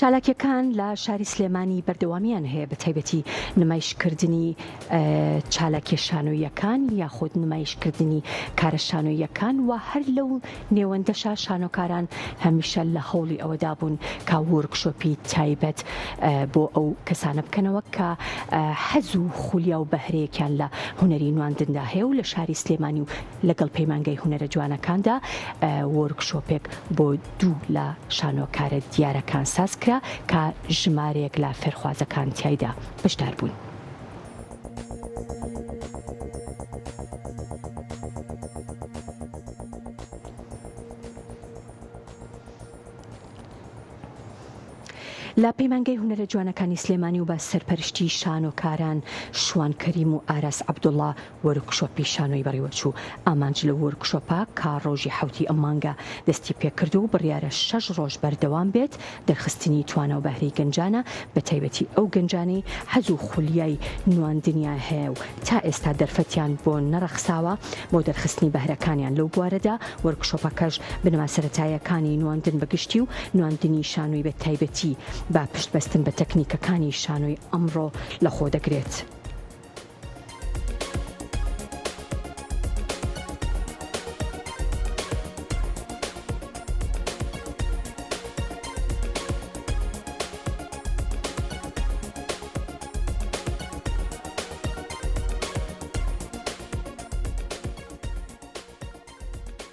چالاکیەکان لە شاری سلێمانی بەردەوامیان هەیە بە تایبەتی نمایشکردنی چالاکیە شانۆییەکان یاخود نمایشکردنی کارە شانۆییەکان و هەر لەو نێوەندەشا شانۆکاران هەمیشە لە هەوڵی ئەوەدا بوون کە وۆرکشۆپی تایبەت بۆ ئەو کەسانە بکەنەوە کە حەز و خولیا و بەهرەیەکیان لە هونەری نواندندا هەیە و لە شاری سلێمانی و لەگەڵ پەیمانگەی هونەرە جوانەکاندا وۆرکشۆپێک بۆ دوو لە شانۆکارە دیارەکان سازکرا کە ژمارەیەک لە فێرخوازەکان تیایدا بەشدار بوون. لە پەیمانگەی هونەرە جوانەکانی سلێمانی و بە سەرپەرشتی شانۆکاران شوان کەریم و ئاراس عەبدوڵا وۆرکشۆپی شانۆی بەڕیوەچوو. ئامانج لەو وۆرکشۆپە کە ڕۆژی حەوتی ئەم مانگە دەستی پێکرد و بڕیارە شەش ڕۆژ بەردەوام بێت، دەرخستنی توانا و بەهرەی گەنجانە، بەتایبەتی ئەو گەنجانەی حەز و خولیای نواندنیان هەیە و تا ئێستا دەرفەتیان بۆ نەڕەخساوە بۆ دەرخستنی بەهرەکانیان لەو بوارەدا، وۆرکشۆپەکەش بنەما سەرەتاییەکانی نواندن بە گشتی و نواندنی شانۆی بە تایبەتی بە پشتبەستن بە تەکنیکەکانی شانۆی ئەمڕۆ لەخۆدەگرێت.